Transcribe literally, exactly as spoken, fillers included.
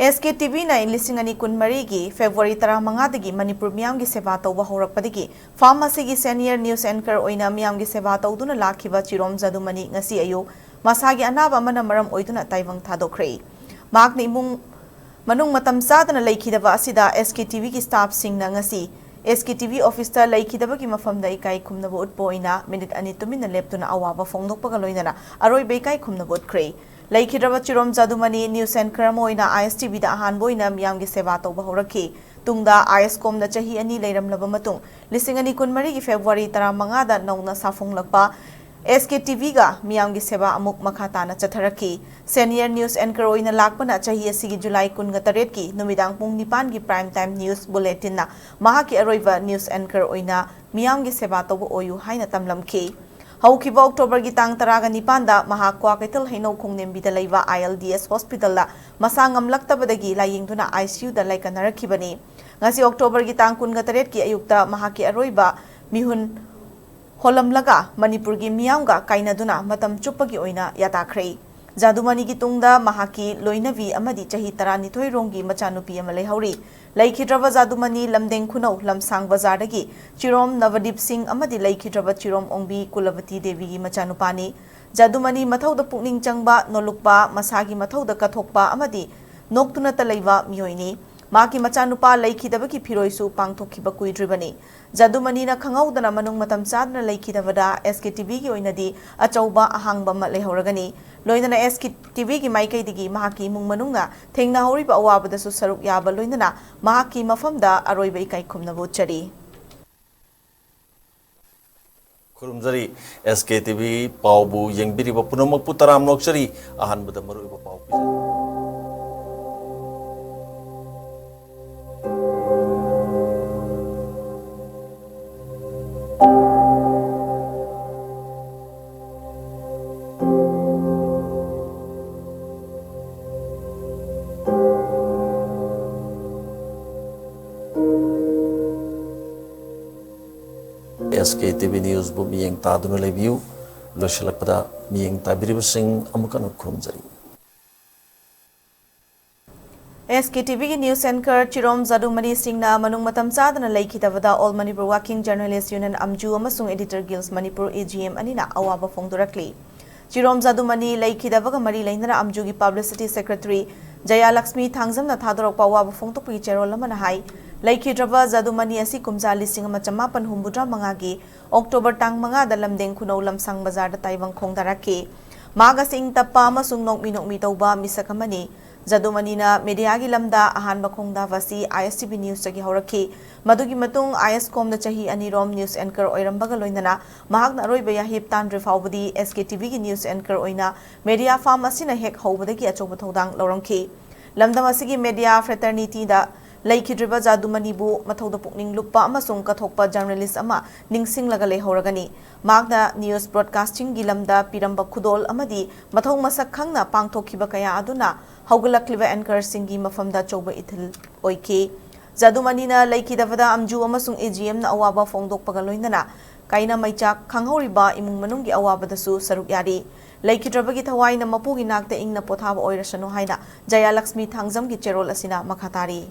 ꯑꯦꯁ ꯀꯦ T ꯚꯤꯅ ꯏꯪ ꯂꯤꯁꯤꯡ ꯑꯅꯤ ꯀꯨꯟꯃꯔꯤꯒꯤ ꯐꯦꯕ꯭ꯔꯨꯋꯥꯔꯤ ꯇꯔꯥꯃꯉꯥꯗꯒꯤ ꯃꯅꯤꯄꯨꯔ ꯃꯤꯌꯥꯝꯒꯤ ꯁꯦꯕꯥ ꯇꯧꯕ ꯍꯧꯔꯛꯄꯗꯒꯤ ꯐꯥꯝ ꯑꯁꯤꯒꯤ senior news anchor ꯑꯣꯏꯅ ꯃꯤꯌꯥꯝꯒꯤ ꯁꯦꯕꯥ ꯇꯧꯗꯨꯅ ꯂꯥꯛꯈꯤꯕ ꯆꯤꯔꯣꯝ ꯖꯥꯗꯨꯃꯅꯤ ꯉꯁꯤ ꯑꯌꯨꯛ ꯃꯁꯥꯒꯤ ꯑꯅꯥꯕ ꯑꯃꯅ ꯃꯔꯝ ꯑꯣꯏꯗꯨꯅ ꯇꯥꯏꯕꯪ ꯊꯥꯗꯣꯛꯈ꯭ꯔꯦ꯫ ꯃꯍꯥꯛꯅ ꯏꯃꯨꯡ ꯃꯅꯨꯡ ꯃꯇꯝ ꯆꯥꯗꯅ ꯂꯩꯈꯤꯗꯕ ꯑꯁꯤꯗ ꯑꯦꯁ ꯀꯦ ꯇꯤ ꯚꯤꯒꯤ staffꯁꯤꯡꯅ ꯉꯁꯤ ꯑꯦꯁ ꯀꯦ ꯇꯤ ꯚꯤ officeꯇ ꯂꯩꯈꯤꯗꯕꯒꯤ ꯃꯐꯝꯗ ꯏꯀꯥꯏ ꯈꯨꯝꯅꯕ ꯎꯠꯄ ꯑꯣꯏꯅ minute ꯑꯅꯤ ꯇꯨꯃꯤꯟꯅ ꯂꯦꯞꯇꯨꯅ ꯑꯋꯥꯕ ꯐꯣꯡꯗꯣꯛꯄꯒ ꯂꯣꯏꯅꯅ ꯑꯔꯣꯏꯕ ꯏꯀꯥꯏ ꯈꯨꯝꯅꯕ ꯎꯠꯈ꯭ꯔꯦ꯫ ꯂꯩꯈꯤꯗ꯭ꯔꯕ ꯆꯤꯔꯣꯝ ꯖꯥꯗꯨꯃꯅꯤ news anchor ꯑꯃ ꯑꯣꯏꯅ ꯑꯥꯏ ꯑꯦꯁ ꯇꯤ ꯚꯤꯗ ꯑꯍꯥꯟꯕ ꯑꯣꯏꯅ ꯃꯤꯌꯥꯝꯒꯤ ꯁꯦꯕꯥ ꯇꯧꯕ ꯍꯧꯔꯛꯈꯤ꯫ ꯇꯨꯡꯗ ꯑꯥꯏ ꯑꯦꯁ ꯀꯣꯝꯅ ꯆꯍꯤ ꯑꯅꯤ ꯂꯩꯔꯝꯂꯕ ꯃꯇꯨꯡ, ꯂꯤꯁꯤꯡ ꯑꯅꯤ ꯀꯨꯟꯃꯔꯤꯒꯤ ꯐꯦꯕ꯭ꯔꯨꯋꯥꯔꯤ ꯇꯔꯥꯃꯉꯥꯗ ꯅꯧꯅ ꯁꯥꯐꯣꯡꯂꯛꯄ ꯑꯦꯁ ꯀꯦ ꯇꯤ ꯚꯤꯒ ꯃꯤꯌꯥꯝꯒꯤ ꯁꯦꯕꯥ ꯑꯃꯨꯛ ꯃꯈꯥ ꯇꯥꯅ ꯆꯠꯊꯔꯛꯈꯤ꯫ Senior news anchor ꯑꯣꯏꯅ ꯂꯥꯛꯄꯅ ꯆꯍꯤ ꯑꯁꯤꯒꯤ ꯖꯨꯂꯥꯏ ꯀꯨꯟꯒ ꯇꯔꯦꯠꯀꯤ ꯅꯨꯃꯤꯗꯥꯡ ꯄꯨꯡ ꯅꯤꯄꯥꯟꯒꯤ prime time news bulletinꯅ ꯃꯍꯥꯛꯀꯤ ꯑꯔꯣꯏꯕ news anchor ꯑꯣꯏꯅ ꯃꯤꯌꯥꯝꯒꯤ ꯁꯦꯕꯥ ꯇꯧꯕ ꯑꯣꯏꯌꯨ ꯍꯥꯏꯅ ꯇꯝꯂꯝꯈꯤ꯫ ꯍꯧꯈꯤꯕ ꯑꯣꯛꯇꯣꯕꯔꯒꯤ ꯇꯥꯡ ꯇꯔꯥꯒ ꯅꯤꯄꯥꯟꯗ ꯃꯍꯥꯛ ꯀ꯭ꯋꯥꯀꯩꯊꯦꯜ ꯍꯩꯅꯧ ꯈꯣꯡꯅꯦꯝꯕꯤꯗ ꯂꯩꯕ ꯑꯥꯏ ꯑꯦꯜ ꯗꯤ ꯑꯦꯁ hospitalꯗ ꯃꯁꯥ ꯉꯝꯂꯛꯇꯕꯗꯒꯤ ꯂꯥꯌꯦꯡꯗꯨꯅ ꯑꯥꯏ ꯁꯤ ꯌꯨꯗ ꯂꯥꯏꯀꯠꯅꯔꯛꯈꯤꯕꯅꯤ꯫ ꯉꯁꯤ ꯑꯣꯛꯇꯣꯕꯔꯒꯤ ꯇꯥꯡ ꯀꯨꯟꯒ ꯇꯔꯦꯠꯀꯤ ꯑꯌꯨꯛꯇ ꯃꯍꯥꯛꯀꯤ ꯑꯔꯣꯏꯕ ꯃꯤꯍꯨꯟ ꯍꯣꯜꯂꯝꯂꯒ ꯃꯅꯤꯄꯨꯔꯒꯤ ꯃꯤꯌꯥꯝꯒ ꯀꯥꯏꯅꯗꯨꯅ ꯃꯇꯝ ꯆꯨꯞꯄꯒꯤ ꯑꯣꯏꯅ ꯌꯥꯇꯥꯈ꯭ꯔꯦ꯫ ꯖꯥꯗꯨꯃꯅꯤꯒꯤ ꯇꯨꯡꯗ ꯃꯍꯥꯛꯀꯤ ꯂꯣꯏꯅꯕꯤ ꯑꯃꯗꯤ ꯆꯍꯤ ꯇꯔꯥꯅꯤꯊꯣꯏ ꯔꯣꯝꯒꯤ ꯃꯆꯥꯅꯨꯄꯤ ꯑꯃ ꯂꯩꯍꯧꯔꯤ꯫ ꯂꯩꯈꯤꯗ꯭ꯔꯕ ꯖꯥꯗꯨꯃꯅꯤ ꯂꯝꯗꯦꯡ ꯈꯨꯅꯧ ꯂꯝꯁꯥꯡ ꯕꯖꯥꯔꯗꯒꯤ ꯆꯤꯔꯣꯝ ꯅꯕꯗꯤꯞ ꯁꯤꯡ ꯑꯃꯗꯤ ꯂꯩꯈꯤꯗ꯭ꯔꯕ ꯆꯤꯔꯣꯝ ꯑꯣꯡꯕꯤ ꯀꯨꯂꯕꯇꯤ ꯗꯦꯕꯤꯒꯤ ꯃꯆꯥꯅꯨꯄꯥꯅꯤ꯫ ꯖꯥꯗꯨꯃꯅꯤ ꯃꯊꯧꯗ ꯄꯨꯛꯅꯤꯡ ꯆꯪꯕ, ꯅꯣꯜꯂꯨꯛꯄ, ꯃꯁꯥꯒꯤ ꯃꯊꯧꯗ ꯀꯠꯊꯣꯛꯄ ꯑꯃꯗꯤ ꯅꯣꯛꯇꯨꯅꯇ ꯂꯩꯕ ꯃꯤꯑꯣꯏꯅꯤ꯫ ꯃꯍꯥꯛꯀꯤ ꯃꯆꯥꯅꯨꯄꯥ ꯂꯩꯈꯤꯗꯕꯒꯤ ꯐꯤꯔꯣꯏꯁꯨ ꯄꯥꯡꯊꯣꯛꯈꯤꯕ ꯀꯨꯏꯗ꯭ꯔꯤꯕꯅꯤ꯫ ꯖꯥꯗꯨꯃꯅꯤꯅ ꯈꯪꯍꯧꯗꯅ ꯃꯅꯨꯡ ꯃꯇꯝ ꯆꯥꯗꯅ ꯂꯩꯈꯤꯗꯕꯗ ꯑꯦꯁ ꯀꯦ ꯇꯤ ꯚꯤꯒꯤ ꯑꯣꯏꯅꯗꯤ ꯑꯆꯧꯕ ꯑꯍꯥꯡꯕ ꯑꯃ ꯂꯩꯍꯧꯔꯒꯅꯤ꯫ ꯂꯣꯏꯅꯅ ꯑꯦꯁ ꯀꯦ ꯇꯤ ꯚꯤꯒꯤ ꯃꯥꯏꯀꯩꯗꯒꯤ ꯃꯍꯥꯛꯀꯤ ꯏꯃꯨꯡ ꯃꯅꯨꯡꯅ ꯊꯦꯡꯅꯍꯧꯔꯤꯕ ꯑꯋꯥꯕꯗꯁꯨ ꯁꯔꯨꯛ ꯌꯥꯕ ꯂꯣꯏꯅꯅ ꯃꯍꯥꯛꯀꯤ ꯃꯐꯝꯗ ꯑꯔꯣꯏꯕ ꯏꯀꯥꯏ ꯈꯨꯝꯅꯕ ꯎꯠꯆꯔꯤ꯫ ꯈꯨꯔꯨꯝꯖꯔꯤ꯫ ꯑꯦꯁ ꯀꯦ ꯇꯤ ꯚꯤ ꯄꯥꯎꯕꯨ ꯌꯦꯡꯕꯤꯔꯤꯕ ꯄꯨꯝꯅꯃꯛꯄꯨ ꯇꯔꯥꯝꯅ ꯑꯣꯛꯆꯔꯤ꯫ ꯑꯍꯥꯟꯕꯗ ꯃꯔꯨꯑꯣꯏꯕ ꯄꯥꯎ ꯄꯤꯖꯔꯤ꯫ ꯑꯦꯁ ꯀꯦ ꯇꯤ ꯚꯤ ꯅ꯭ꯌꯨꯁꯕꯨ ꯃꯤꯠꯌꯦꯡ ꯇꯥꯗꯨꯅ ꯂꯩꯕꯤꯌꯨ꯫ ꯂꯣꯏꯁꯤꯜꯂꯛꯄꯗ ꯃꯤꯠꯌꯦꯡ ꯇꯥꯕꯤꯔꯤꯕꯁꯤꯡ ꯑꯃꯨꯛ ꯍꯟꯅ ꯈꯨꯔꯨꯝꯖꯔꯤ꯫ SKTVꯒꯤ news anchor ꯆꯤꯔꯣꯝ ꯖꯥꯗꯨꯃꯅꯤ ꯁꯤꯡꯅ ꯃꯅꯨꯡ ꯃꯇꯝ ꯆꯥꯗꯅ ꯂꯩꯈꯤꯗꯕꯗ All Manipur Working Journalist Union, ꯑꯝꯖꯨ, ꯑꯃꯁꯨꯡ Editor Guilds Manipur, AGM, ꯑꯅꯤꯅ ꯑꯋꯥꯕ ꯐꯣꯡꯗꯣꯔꯛꯂꯤ꯫ ꯆꯤꯔꯣꯝ ꯖꯥꯗꯨꯃꯅꯤ ꯂꯩꯈꯤꯗꯕꯒ ꯃꯔꯤ ꯂꯩꯅꯅ ꯑꯝꯖꯨꯒꯤ publicity secretary ꯖꯌꯥꯂꯛꯁꯃꯤ ꯊꯥꯡꯖꯝꯅ ꯊꯥꯗꯣꯔꯛꯄ ꯑꯋꯥꯕ ꯐꯣꯡꯗꯣꯛꯄꯒꯤ ꯆꯦꯔꯣꯜ ꯑꯃꯅ ꯍꯥꯏ, ꯂꯩꯈꯤꯗ꯭ꯔꯕ ꯖꯥꯗꯨꯃꯅꯤ ꯑꯁꯤ ꯀꯨꯝꯖꯥ ꯂꯤꯁꯤꯡ ꯑꯃ ꯆꯃꯥꯄꯟ ꯍꯨꯝꯐꯨꯇꯔꯥ ꯃꯉꯥꯒꯤ October ꯇꯥꯡ ꯃꯉꯥꯗ ꯂꯝꯗꯦꯡ ꯈꯨꯅꯧ ꯂꯝꯁꯥꯡ ꯕꯖꯥꯔꯗ ꯇꯥꯏꯕꯪ ꯈꯣꯡꯗꯥꯔꯛꯈꯤ꯫ ꯃꯍꯥꯛ ꯑꯁꯤ ꯏꯪ ꯇꯞꯄ ꯑꯃꯁꯨꯡ ꯅꯣꯛꯃꯤ ꯅꯣꯛꯃꯤ ꯇꯧꯕ ꯃꯤꯁꯛ ꯑꯃꯅꯤ꯫ ꯖꯥꯗꯨꯃꯅꯤꯅ mediaꯒꯤ ꯂꯝꯗ ꯑꯍꯥꯟꯕ ꯈꯣꯡꯗꯥꯕ ꯑꯁꯤ ISTV newsꯇꯒꯤ ꯍꯧꯔꯛꯈꯤ꯫ ꯃꯗꯨꯒꯤ ꯃꯇꯨꯡ ISCOMꯗ ꯆꯍꯤ ꯑꯅꯤꯔꯣꯝ news anchor ꯑꯣꯏꯔꯝꯕꯒ ꯂꯣꯏꯅꯅ ꯃꯍꯥꯛꯅ ꯑꯔꯣꯏꯕ ꯌꯥꯍꯤꯞ ꯇꯥꯟꯗ꯭ꯔꯤ ꯐꯥꯎꯕꯗꯤ SKTVꯒꯤ news anchor ꯑꯣꯏꯅ media firm ꯑꯁꯤꯅ ꯍꯦꯛ ꯍꯧꯕꯗꯒꯤ ꯑꯆꯧꯕ ꯊꯧꯗꯥꯡ ꯂꯧꯔꯝꯈꯤ꯫ ꯂꯝꯗꯝ ꯑꯁꯤꯒꯤ media fraternityꯗ ꯂꯩꯈꯤꯗ꯭ꯔꯤꯕ ꯖꯥꯗꯨꯃꯅꯤꯕꯨ ꯃꯊꯧꯗ ꯄꯨꯛꯅꯤꯡ ꯂꯨꯞꯄ ꯑꯃꯁꯨꯡ ꯀꯠꯊꯣꯛꯄ journalist ꯑꯃ ꯅꯤꯡꯁꯤꯡꯂꯒ ꯂꯩꯍꯧꯔꯒꯅꯤ꯫ ꯃꯍꯥꯛꯅ news broadcastingꯒꯤ ꯂꯝꯗ ꯄꯤꯔꯝꯕ ꯈꯨꯗꯣꯜ ꯑꯃꯗꯤ ꯃꯊꯧ ꯃꯁꯛ ꯈꯪꯅ ꯄꯥꯡꯊꯣꯛꯈꯤꯕ ꯀꯌꯥ ꯑꯗꯨꯅ ꯍꯧꯒꯠꯂꯛꯂꯤꯕ anchorꯁꯤꯡꯒꯤ ꯃꯐꯝꯗ ꯑꯆꯧꯕ ꯏꯊꯤꯜ ꯑꯣꯏꯈꯤ꯫ ꯖꯥꯗꯨꯃꯅꯤꯅ ꯂꯩꯈꯤꯗꯕꯗ ꯑꯝꯖꯨ ꯑꯃꯁꯨꯡ AGMꯅ ꯑꯋꯥꯕ ꯐꯣꯡꯗꯣꯛꯄꯒ ꯂꯣꯏꯅꯅ ꯀꯥꯏꯅ ꯃꯩꯆꯥꯛ ꯈꯪꯍꯧꯔꯤꯕ ꯏꯃꯨꯡ ꯃꯅꯨꯡꯒꯤ ꯑꯋꯥꯕꯗꯁꯨ ꯁꯔꯨꯛ ꯌꯥꯔꯤ꯫ ꯂꯩꯈꯤꯗ꯭ꯔꯕꯒꯤ ꯊꯋꯥꯏꯅ ꯃꯄꯨꯒꯤ ꯅꯥꯛꯇ ꯏꯪꯅ ꯄꯣꯊꯥꯕ ꯑꯣꯏꯔꯁꯅꯨ ꯍꯥꯏꯅ ꯖꯌꯥꯂꯛꯁꯃꯤ ꯊꯥꯡꯖꯝꯒꯤ ꯆꯦꯔꯣꯜ ꯑꯁꯤꯅ ꯃꯈꯥ ꯇꯥꯔꯤ꯫